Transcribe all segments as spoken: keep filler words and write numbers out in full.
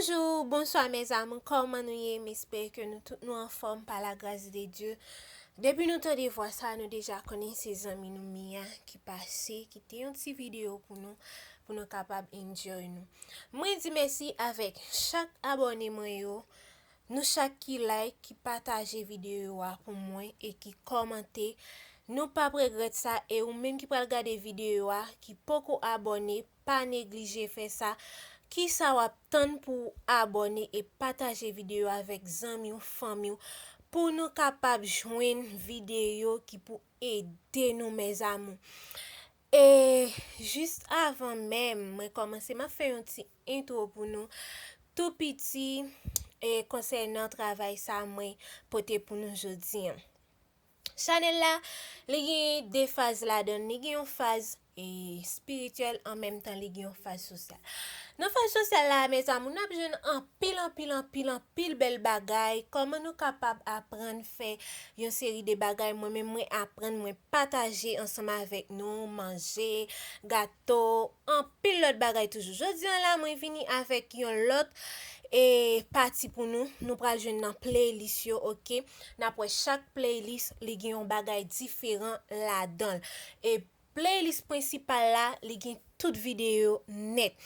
Bonjou, bonswa mes amours, kòman nou ye? M espere ke nou tout nou anfòm pa la gras de Dye. Depi nou tande vwa sa, nou deja konnen se zanmi nou Mia ki pase, ki te yon ti videyo pou nou, pou nou kapab enjoy nou. Mwen di mèsi avèk chak abòne mwen yo, nou chak ki like, ki pataje videyo a pou mwen e ki kòmante. Nou p ap regrèt sa, e ou menm ki pral gade videyo a, ki poko abòne, pa neglije fè sa. Kisa w ap tann pou w abòne e pataje videyo avèk zanmi w, fanmi w, pou nou kapab jwenn videyo ki pou ede nou, mes amours. E jis avan menm mwen kòmanse, m ap fè yon ti entwo pou nou, tou piti, e konsènan travay sa mwen pote pou nou jodi a. Chanèl la, li gen de faz ladan l. Li gen yon faz, e, espirityèl, an menm tan li gen yon faz sosyal. Nan faz sosyal la, mes amours, n ap jwenn anpil, anpil, anpil, anpil bèl bagay. Kòman nou kapab aprann fè yon seri de bagay. Mwen menm, mwen aprann, mwen pataje ansanm avèk nou, manje, gato, anpil lòt bagay toujou. Jodi a la, mwen vini avèk yon lòt, e, pati pou nou. Nou pral jwenn nan playlist yo, oke? N ap wè chak playlist, li gen yon bagay diferan ladan l. E playlist prensipal la, li gen tout videyo nèt.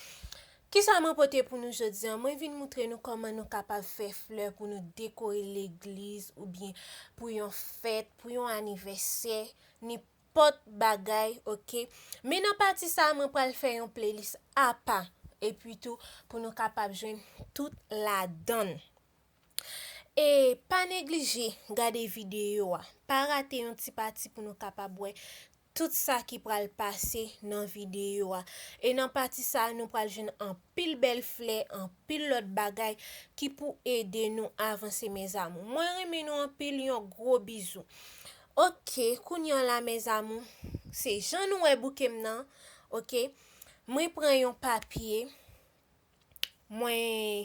Kisa mwen pote pou nou jodi a? Mwen vin moutre nou kòman nou kapab fè flè pou nou dekore legliz oubyen pou yon fèt, pou yon anivèsè, nenpòt bagay, oke? Men nan pati sa, mwen pral fè yon playlist apa, epi tou pou nou kapab jwenn tout ladan l. E pa neglije gade videyo a. Pa rate yon ti pati pou nou kapab wè tout sa ki pral pase nan videyo a. E nan pati sa, nou pral jwenn anpil bèl flè, anpil lòt bagay ki pou ede nou avanse, mes amours. Mwen renmen nou anpil, yon gwo bizou. Oke, kounye a la, mes amours, se jan nou wè bouke m nan, oke? Mwen pran yon papye, mwen,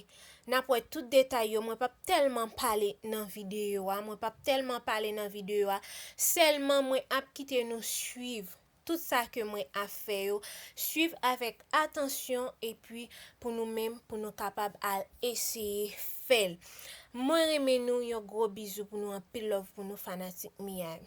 n ap wè tout detay yo. Mwen p ap tèlman pale nan videyo a. Mwen p ap tèlman pale nan videyo a. Sèlman mwen ap kite nou swiv tout sa ke mwen ap fè yo. Swiv avèk atansyon epi pou nou menm, pou nou kapab al eseye fè l. Mwen renmen nou, yon gwo bizou pou nou, anpil love pou nou fanatik Mia yo.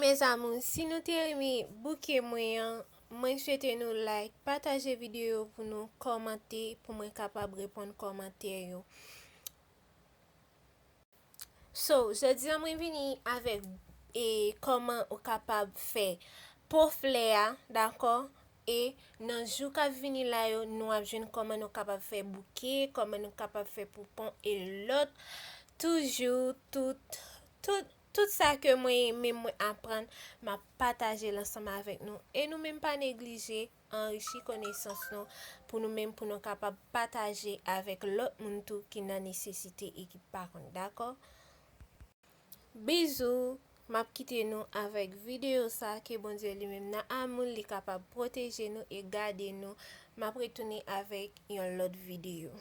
Mes amours, si nou te renmen bouke mwen an, mwen swete nou like, pataje videyo pou nou, kòmante pou mwen kapab reponn kòmantè yo. So, jodi a mwen vini avèk e kòman ou kapab fè po flè a, dakò? E nan jou k ap vini la yo, nou ap jwenn kòman nou kapab fè bouke, kòman nou kapab fè poupon e lòt. Toujou, tout, tout, tout sa ke mwen menm mwen aprann, m ap pataje l ansanm avèk nou. E nou menm pa neglije anrichi konesans nou pou nou menm, pou nou kapab pataje avèk lòt moun tou ki nan nesesite e ki pa konn, dakò? Bizou, m ap kite nou avèk videyo sa, ke Bondye li menm nan amou l, li kapab pwoteje nou e gade nou. M ap retounen avèk yon lòt videyo.